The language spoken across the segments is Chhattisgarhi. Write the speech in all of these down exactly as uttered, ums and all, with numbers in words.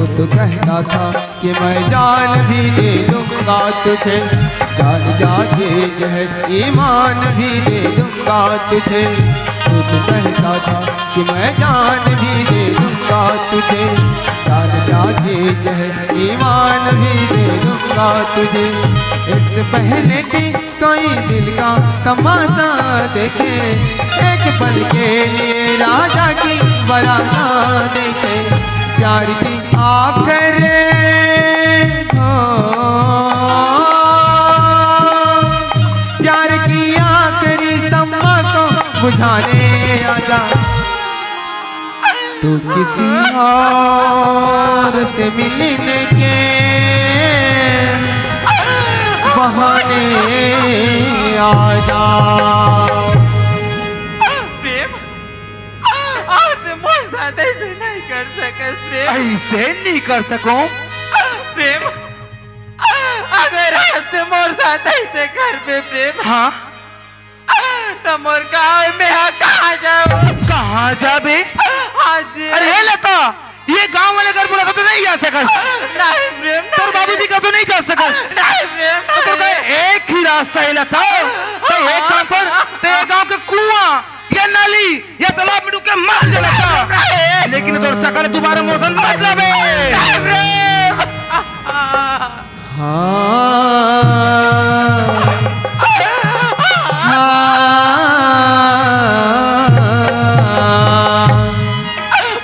तू कहता था कि मैं जान भी दे दूंगा तुझे, जान जा चीज है, ईमान भी दे दूंगा तुझे। तू तो कहता था कि मैं जान भी दे दूंगा तुझे, जान जा चीज है, ईमान भी दे दूंगा तुझे। इससे पहले कि कोई दिल का तमाशा देखे, एक पल के लिए राजा की बारात देखे। प्यार की आखिरी, हो, प्यार की आखिरी शम्मा को बुझाने आजा। तू किसी और से मिलने के बहाने आजा। प्रेम, आज मोर साथ ऐसे नहीं कर सकस प्रेम। ऐसे नहीं कर सकूं। प्रेम, अगर आज मोर साथ ऐसे करबे प्रेम, हाँ। त मोर गाँव में हा कहाँ जाऊँ? कहाँ जाबे? हाँ जी। अरे हे लता, ये गाँव वाले अगर बुलाता तो नहीं जा सकस। नहीं प्रेम, तोर नहीं। बाबूजी का तो नहीं जा सकस। नहीं प्रेम, तो तोर का नहीं। एक ही रास्ता है लता, तो एक काम कर, तो ये गाँव के कुआं या नाली या तालाब में डूब के मर जा लता। नहीं। लेकिन तोर सकल दोबारा मोर संग मत लाबे। नहीं प्रेम। हाँ। हाँ।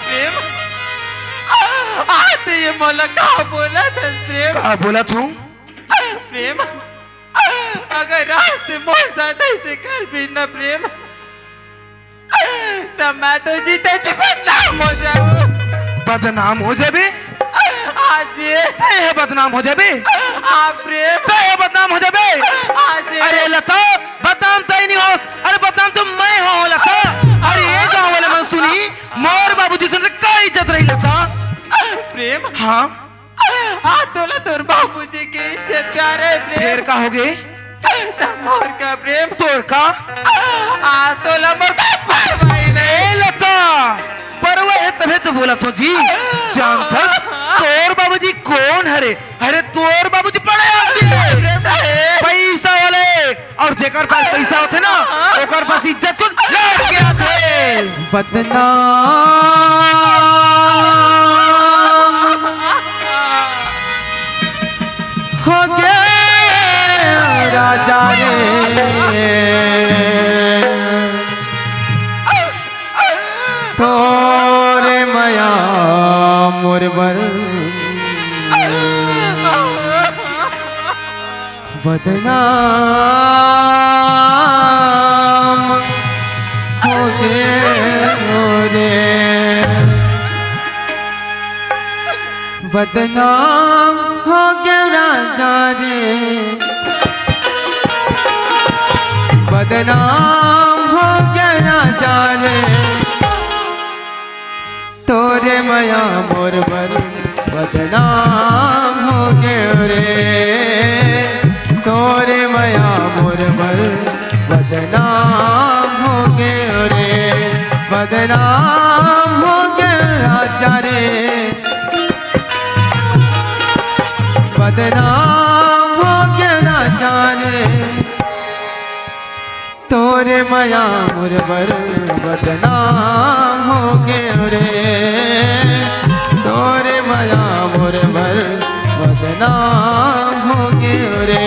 प्रेम, आज ये मोला का बोलत हस प्रेम? का बोलत हूँ? प्रेम, अगर आज ते मोर साथ ऐसे करबे ना प्रेम, त मैं तो जीते जी बदनाम हो जाऊँ। बदनाम हो जाबे? हाँ जी। तैं ह बदनाम हो जाबे? हाँ प्रेम। तैं ह बदनाम हो जाबे? हाँ जी। अरे लता, बदनाम तैं नहीं होस, अरे बदनाम तो मैं हो लता। अरे ये गाँव वाले मन सुनही, मोर बाबूजी सुनही त का इज्जत रही लता? प्रेम। हाँ। आज तोला तोर बाबूजी के इज्जत प्यार है प्रेम। फेर का होगे? त मोर का प्रेम। तोर का? आज तोला मोर का परवाही नहीं। ए लता, परवाही है तभे तो बोलत हूँ जी। जानथस, तोर बाबूजी कोन हरे? अरे तोर बाबूजी बड़े आदमी हे। प्रेम नहीं। पैसा वाले। अउ जेकर पास पइसा होथे ना, ओकर पास इज्जत कुछ लौट के आथे। बदनाम होगे राजा रे, तोरे मया मोर बर। बदनाम होगे रे, बदनाम होगे राजा रे, बदनाम होगे राजा रे। तोरे मया मोर बर बदनाम होगे रे, तोरे मया मोर बर बदनाम होगे रे, बदनाम होगे राजा रे, बदनाम होगे राजा रे। तोरे मया मोर बर बदनाम होगे रे, तोरे मया मोर बर बदनाम होगे रे।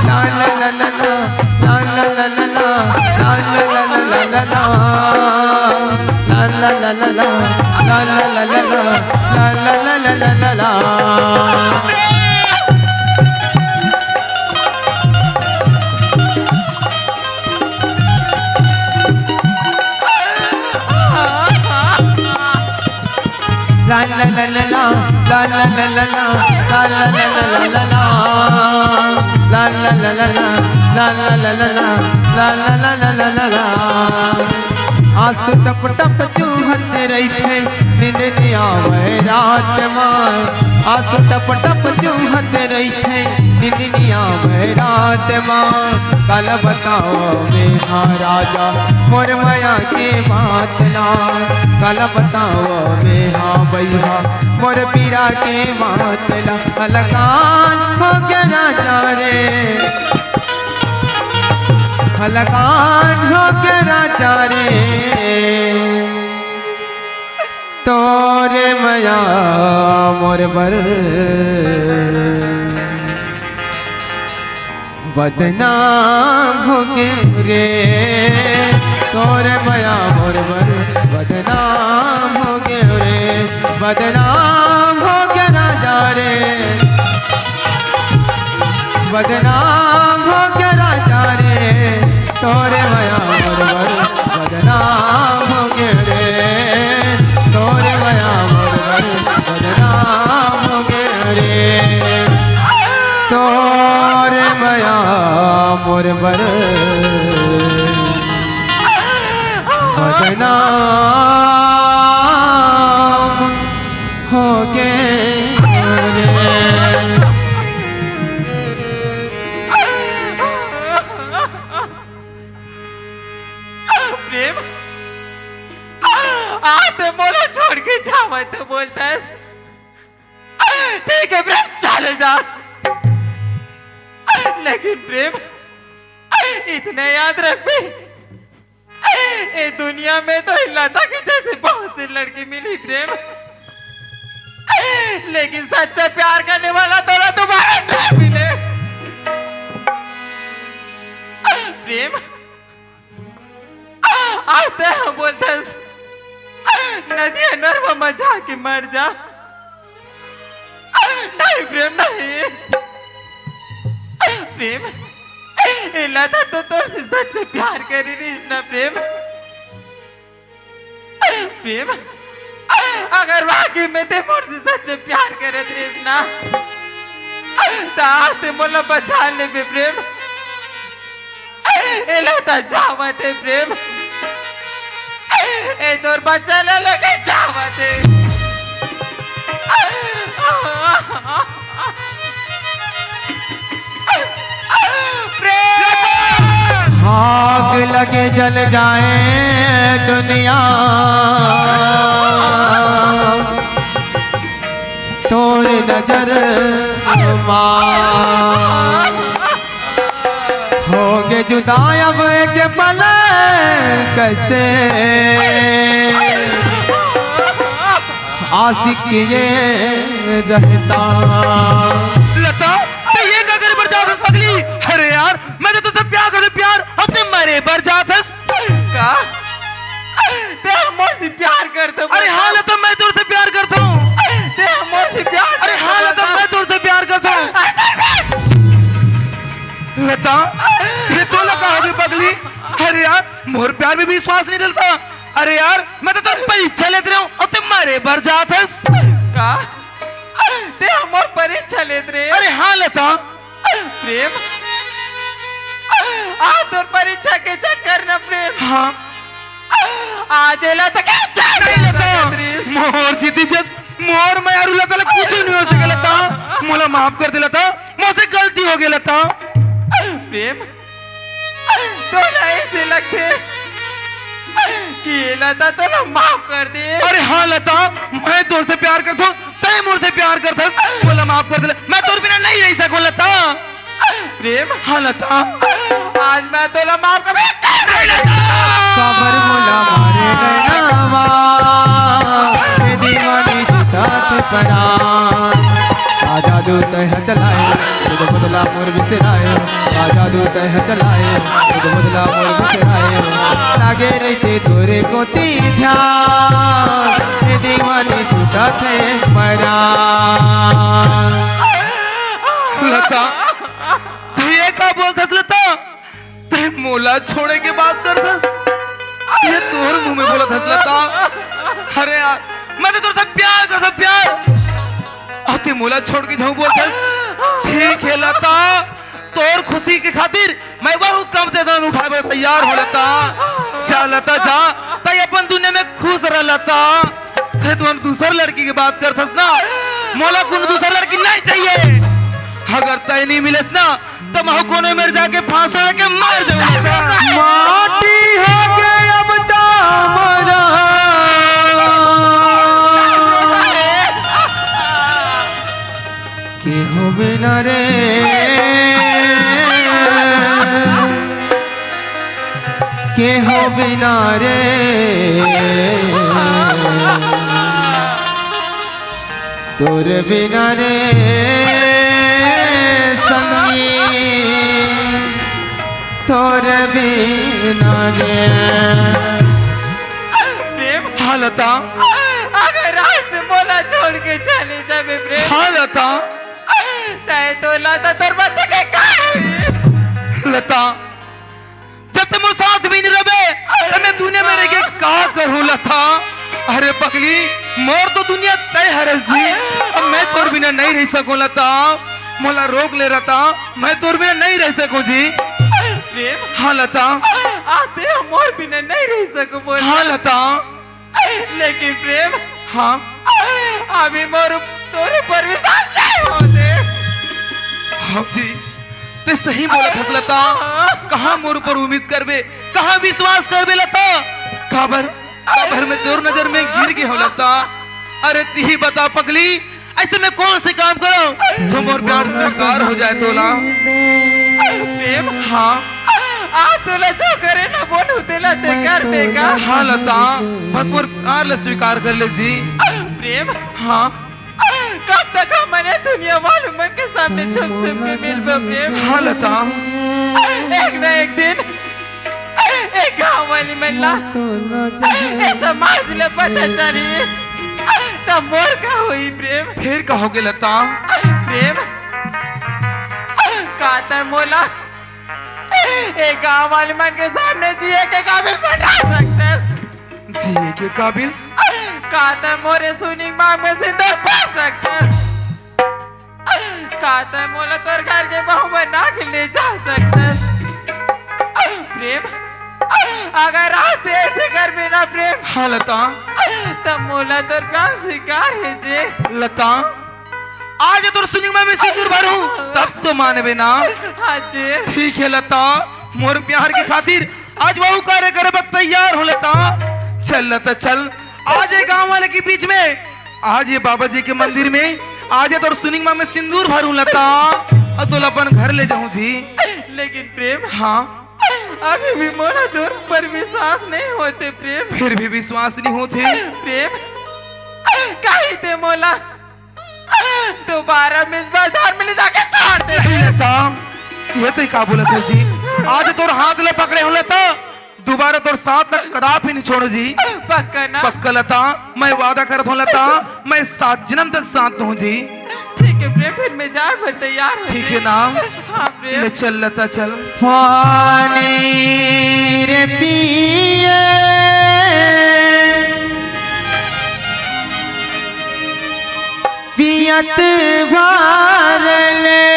ला ला ला ला ला, ला ला ला ला ला, ला ला ला ला ला ला, ला ला ला ला ला, ला ला ला ला ला, ला ला ला ला ला ला। आंसू टप टप चूहत रहिथे, नींद नइ आवय रात मा। आंसू टप टप चूहत रहिथे, निंदिया मैं रात मा, काला बताओ मैं हा राजा, मोर मया के बात ला। काला बताओ मैं हा बइहा, मोर पीरा के बात ला। हलकान हो गया राजा रे, हलकान हो गया राजा रे, तोरे मया मोर बर बदनाम हो गयो रे, तोरे मया मोर बर बदनाम हो गयो रे, बदनाम हो गया राजा रे, बदनाम हो गया राजा रे, तोरे मया मोर बर बदनाम हो गयो रे, तोरे मया मोर बर बदनाम हो गयो रे, तोरे मया मोर बर बदनाम हो गयो रे। प्रेम, आ ते मोला छोड़ के जावत बोलथस। ठीक है प्रेम, चले जा। लेकिन प्रेम, इतने याद रखबे, ए दुनिया में तो लता के जैसे बहुत सी लड़की मिली प्रेम, लेकिन सच्चा प्यार करने वाला तोला दोबारा नहीं मिले। प्रेम, आज ते हम बोलथस, नदिया नरवा में जाके मर जा। नहीं प्रेम, नहीं। प्रेम, ए लता तो तोर से सच्चे प्यार करी रहिस ना प्रेम। प्रेम, अगर वाकई में ते मोर से सच्चे प्यार करत रहिस ना, त आज ते मोला बचा लेबे प्रेम। ए लता जावत हे प्रेम, ए तोर बच्चा ला लेके जावत हे। प्रेम। आग लगे जल जाए दुनिया, तोर नजर मा होगे जुदा अब एक पल कसे आशिक ये रहता। लता, ते ये का करे बर जात हस पगली? अरे यार, मैं तो तुझसे प्यार करते प्यार, अब ते मरे बर जात हस। का? ते मोर से प्यार करते अरे हाँ लता, मैं तोर से प्यार करता हूँ। ते मोर से प्यार अरे हाँ लता, मैं तोर से प्यार करता हूँ। लता, ये तो लगा होगी पगली। अरे यार, मोर प्यार में भी विश्वास नहीं डलता। अरे यार, मैं तो तोर परीक्षा लेत रहे हूँ और ते मरे बर जात हस। का? ते मोर परीक्षा लेत रहे? अरे हाँ लता। प्रेम, आ तोर परीक्षा के चक्कर न प्रेम। हाँ। आज एला तक नहीं लता, मोर जीती जब मोर मयारू लता ला कुछ नहीं हो सके लता। मोला माफ कर दे लता, मोसे गलती हो गई लता। प्रेम, तोला ऐसे लगते कि ये लता तोला माफ कर दे। अरे हाँ लता, मैं तोर से प्यार करता हूँ, तय मोर से प्यार करथस, मोला माफ कर दे। मैं तोर बिना नहीं रह सकूँ लता। प्रेम, हाँ लता, आज मैं तोला माफ कर नहीं लता। काबर मोला मारे नैनावा, ये दीवानी छुटा से परान। आ जादू तय चलाए, तुझ बदला मोर बिसराए। आ जादू तय चलाए, तुझ बदला मोर बिसराए। लागे रहिते तोरे कोती ध्यान, ये दीवानी छुटा से परान। लता, तू ये का बोलथस लता? ते मोला छोड़े के बात करथस? ये तोर मुंह में बोलथस लता? अरे यार, मैं तो तोर से प्यार करथस, प्यार। आ ते मोला छोड़ के जाऊं बोलथस? ठीक है लता, तोर खुशी के खातिर मैं वहू कम से कम उठावे तैयार हो लता। जा लता जा, तय अपन दुनिया में खुश रह लता। ते तो हम दूसर लड़की की बात करथस ना, मोला कोनो दूसर लड़की नहीं चाहिए। अगर तय नहीं मिलेस ना, तो महू कोनो मेर जाके फांस लगा के मर जाऊंगा। माटी हो गए अब दामरा। केहू बिना रे, केहू बिना रे, तोर बिना रे संगी, तोर बिना रे। प्रेम। हाँ लता। अगर आज मोला छोड़ के चले जाबे प्रेम। हाँ लता। तय तो लता तोर बच्चे के का होई? लता, जब तक मोर साथ में नहीं रहबे, त मैं दुनिया में रह के का करूँ लता? अरे पगली, मोर तो दुनिया तय हरस जी। अब मैं तोर बिना नहीं रह सकूँ लता। मोला रोक ले लता, मैं तोर बिना नहीं रह सकूँ जी। प्रेम। हाँ लता। आते हम मोर बिना नहीं रह सकूँ बोल। हाँ लता। लेकिन प्रेम, हाँ। अभी मोर तोर ऊपर विश्वास नहीं होते। हाँ जी, ते सही बोलत हस लता। कहाँ मोर ऊपर उम्मीद करबे, कहाँ विश्वास करबे लता? काबर, काबर मैं तोर नजर में गिर गे हूँ लता। अरे तिही बता पगली, ऐसे मैं कौन से काम करूं जो मोर प्यार स्वीकार हो जाए तोला? प्रेम। हाँ। आ तोला जो करे ना बोलू तेला ते कर बेगा। हाँ लता, बस मोर प्यार ला स्वीकार कर ले जी। प्रेम। हाँ। कब तक हम मने दुनिया वाले मन के सामने छुप छुप के मिलबे प्रेम? हाँ लता। एक ना एक दिन ए गांव वाली मन ला, ए समाज ले पता चली, त मोर का होई प्रेम? फिर कहोगे लता? प्रेम, का तय मोला ए गांव वाली मन के सामने जिए के काबिल बना सकते? जिए के काबिल? का तय मोरे सुनिंग मांग में सिंदूर भर सकते? का तय मोला तोर घर के बहू बना के ले जा सकथस? प्रेम, अगर आज ते ऐसे कर बिना प्रेम, हाँ लता। त मोला तोर प्यार स्वीकार हे जे। लता, आज तोर सुनिंग मांग में सिंदूर भरूं, तब तो मानबे ना। हाँ जे। ठीक है लता, मोर प्यार के खातिर आज वहू कार्य करे बर तैयार हूँ लता। चल लता चल, आज ये गांव वाले के बीच में, आज ये बाबा जी के मंदिर में, आज ये तोर सुनिंग मांग में सिंदूर भरूं लता, अउ तोला अपन घर ले जाऊं जी। लेकिन प्रेम, हाँ। अभी भी मोला तोर पर विश्वास नहीं होते प्रेम। फिर भी विश्वास नहीं होते। प्रेम, कहीं ते मोला दोबारा मिस बाजार में ले जाके छोड़ दे। लता, ये तो का बोलत हस जी? आज तोर हाथ ले पकड़े हूँ लता, दोबारा तोर साथ ला कदापि नहीं छोड़ो जी। पक्का ना? पक्का लता, मैं वादा करत हूँ लता, मैं सात जन्म तक साथ दूँ जी। ठीक है प्रेम, फिर मैं जाए बर तैयार हूँ। ठीक है ना? हाँ प्रेम। ले चल लता चल। पानी रे पिए पियत भर ले।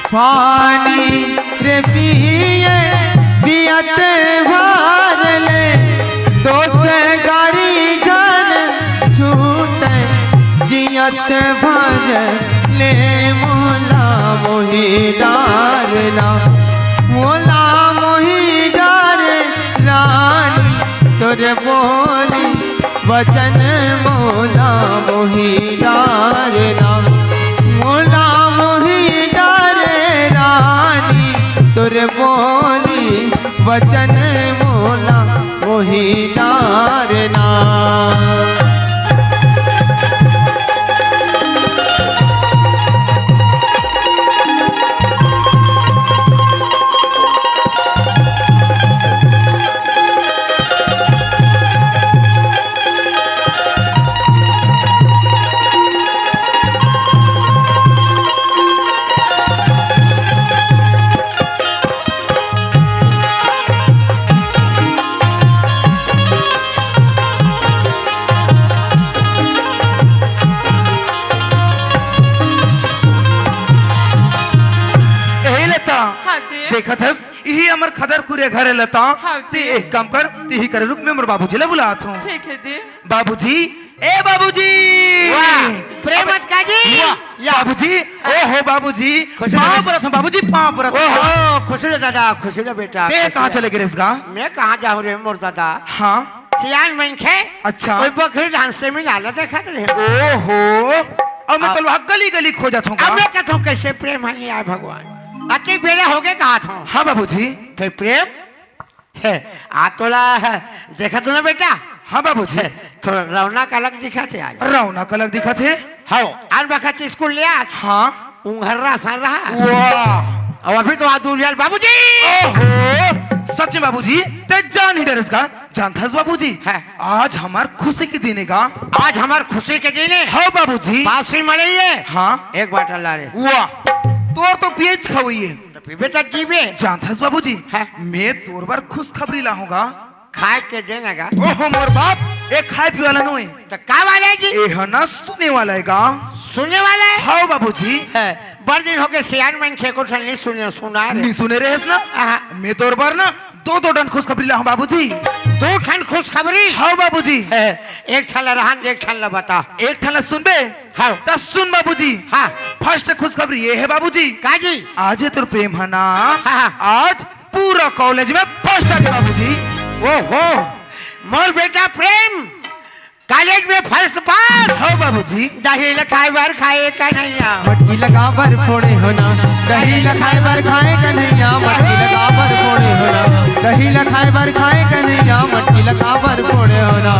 पानी रे पिए पियत भर ले, दोस्त गारी जान छूटे जियत भर ले। मोला मोहि डारना, मोला मोहि डार रानी, तोर बोली वचन मोला मोहि डारना, मोला मोहि डार रानी, तोर बोली वचन मोला मोहि डारना। देखत हस, इही हमर खदरपुर घर हे लता। हाँ जी। ते एक काम कर, तिही कर रुक, मैं मोर बाबूजी ला बुलात हूँ। ठीक है जी। बाबूजी, ए बाबूजी। वाह, प्रेम अबे, का जी? वाह, या। बाबूजी, ओ हो बाबूजी, खुश रहो। पाँव परत हूँ बाबूजी, पाँव परत हूँ। ओहो, खुश रहो दादा, खुश रहो बेटा, ते खुश कहाँ रहो। चले गे रहेस गा? मैं कहाँ जाहूँ रे मोर दादा? हाँ। सियान मनखे। अच्छा। ओई बकरी धान से मिला ला देखत रहे। ओहो, अब मैं अब कल वहाँ गली गली खोजत हूँ अब गा। मैं कहत हूँ कैसे प्रेम हल नहीं आए भगवान। अति बेरा होगे कहत हूँ। हाँ बाबूजी। फिर प्रेम है, आ तोला देखत हो ना बेटा? हाँ बाबूजी। है, थोड़ा रौनक अलग दिखत हे आज। रौनक अलग दिखत हे? हव, आन बखत स्कूल ले आस। हाँ। उंघर्रा सन रहा। वाह। अउ अभी तो आ दूर यार बाबूजी। ओहो, सच में बाबूजी, ते जान ही डरेस का? जानत हस बाबूजी? है। आज हमार खुशी के दिन हे गा। आज हमार खुशी के दिन हे? हव बाबूजी। बासी मड़ई हे? हाँ। एक बाटल ला रे। वाह, तोर तो पियेच खवई हे। त पीबे त जीबे। जानत हस बाबूजी, हैं? मैं तोर बर खुशखबरी लाहूँ गा। खाए के दे ना गा। ओहो मोर बाप, ए खाए पीए वाला नोहे। त का वाला हे जी? ए ह ना सुने वाला हे गा। सुने वाला हे? हव बाबूजी। हैं, बड़ दिन होगे सियान मनखे एको ठन नइ सुने, सुना रे। नइ सुने रहेस ना? आहा। मैं तोर बर ना दो दो ठन खुशखबरी लाहूँ बाबूजी। दो ठन खुशखबरी? हव बाबूजी। हैं, एक ठन ला रहन दे, एक ठन ला बता। एक ठन ला सुनबे? हाँ। त सुन बाबूजी। हाँ। First खुशखबरी ए हे बाबूजी। का जी? आज ए तोर प्रेम ह ना, हाँ, हाँ। आज पूरा कॉलेज में first आ गे बाबूजी। ओहो, मोर बेटा प्रेम कॉलेज में first पास। हव बाबूजी। दही ला खाए बर खाए कन्हैया। मटकी ला काबर फोड़े हो ना, दही ला खाए बर खाए कन्हैया, मटकी ला काबर फोड़े हो ना, दही ला खाए बर खाए कन्हैया, मटकी ला काबर फोड़े हो ना।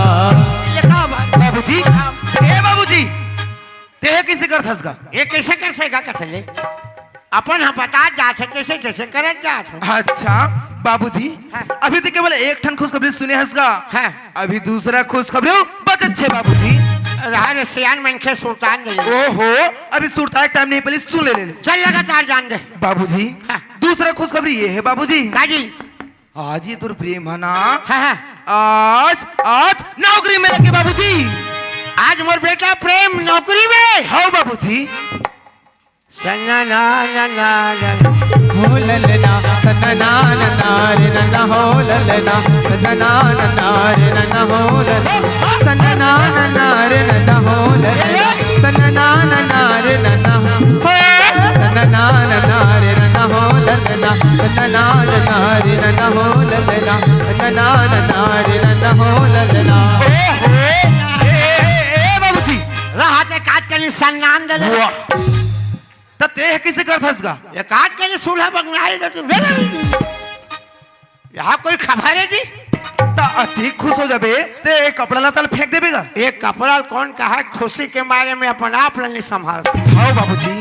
ये का बात? बाबूजी, ए बाबूजी, तेह कइसे करथस गा? ये कइसे करथे गा कथले? अपन ह बतात जात हे, जइसे तइसे करत जात हे। अच्छा बाबूजी, हाँ। अभी तो केवल एक ठन खुशखबरी सुने हस गा। हाँ। अभी दूसरा खुशखबरी बचत हे बाबूजी। रहा रे सियान मनखे सुरतान दे। ओहो, अभी सुरताए टाइम नहीं, पहले सुन ले, ले, ले। चल लगातार जान दे। बाबूजी, हाँ। दूसरा खुशखबरी ये हे बाबूजी। का जी? आज ये तोर प्रेम ह ना, हाँ, हाँ। आज, आज नौकरी में लगे बाबूजी। आज मोर बेटा प्रेम नौकरी में। हव बाबूजी। सन्ना ना ना ना ना। हो ललना, सन्ना ना ना ना रे नन्ना हो ललना, सन्ना ना ना ना रे नन्ना हो ललना, सन्ना ना ना ना रे नन्ना हो ललना, सन्ना ना ना ना रे नन्ना हो, सन्ना ना ना ना रे नन्ना हो ललना, सन्ना ना ना ना रे नन्ना हो ललना, सन्ना ना ना ना रे नन्ना हो ललना। ओहो, ए, ए, ए, ए, बाबूजी। रहा ते काट के नी सन्नान दे ले। वाह। त तेह कइसे करथस गा? ये काट के नी सूल्हा बगनाई दे तू। यहाँ कोई खबर हे जी? त अति खुश हो जाबे, ते एक कपड़ा ला तल फेंक देबे गा? एक कपड़ा कौन कहा, खुशी के मारे में अपन आप ला नहीं संभाल। हव बाबूजी,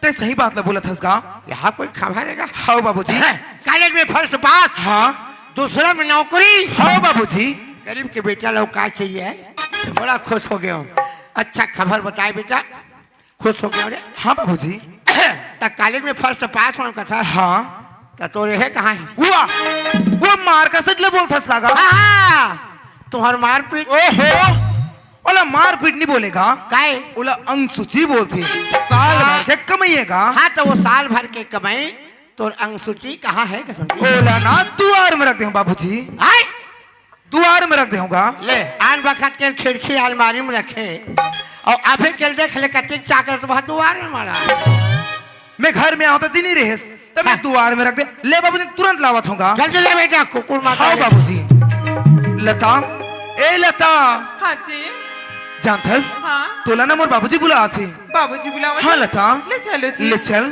ते सही बात ला बोलत हस गा। यहाँ कोई खबर हे गा? हव बाबूजी। हैं, कॉलेज में first पास। हाँ। दूसरा में नौकरी। हव बाबूजी। गरीब के बेटा लोग का चाहिए? बड़ा खुश हो गया हूँ। अच्छा खबर बताए बेटा। खुश हो गया रे। हाँ बाबूजी। त कॉलेज में first पास होने का था। हाँ। त तोर हे कहाँ हे? वो, वो मार का सच ले बोलथस का गा? हाँ, हाँ। तुम्हार मारपीट। ओहो, ओला मारपीट नहीं बोले गा। काहे? ओला अंगसूची बोलथे। साल भर के कमाई हे गा। हाँ, त वो साल भर के कमाई तोर अंगसूची कहाँ हे कसम की? ओला ना दुवार में रख दे हूँ बाबूजी। आय? दुवार में रख दे हूँ गा। ले, आन बखत के खिड़की अलमारी में रखे। अउ अभी के देख ले कतिक चाकर तो बहुत दुवार में मारा। मैं घर में आहूँ त दिन ही रहेस, त मैं हाँ। दुवार में रख दे। ले बाबूजी, तुरंत लावत हूँ गा। जल्दी ले बेटा, कुकुर माता हव ले। बाबूजी। लता, ए लता। हाँ जी। जानथस? हाँ। तोला ना मोर बाबूजी बुलाथे। बाबूजी बुलावत हाँ हे? लता। ले चलो जी। ले चल।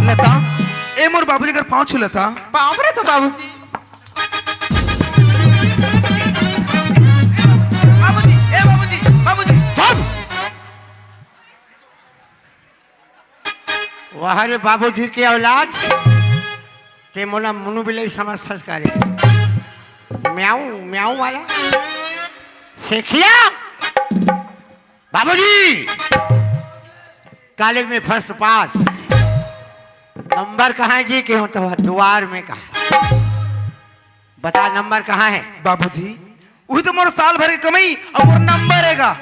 लता, ए मोर बाबूजी कर पाँव छू लता। पाँव परत हूँ बाबूजी। बाबूजी, ए बाबूजी, बाबूजी। वाह रे बाबूजी के औलाद, ते मोला मुनु बिलाई समझथस का रे? म्याऊ, म्याऊ वाला। सेखिया। बाबूजी, कॉलेज में first पास। नंबर कहाँ हे जी? के हो तो दुवार में कहा। बता नंबर कहाँ हे? बाबूजी, उही तो मोर साल भर के कमाई अउ मोर नंबर हे गा।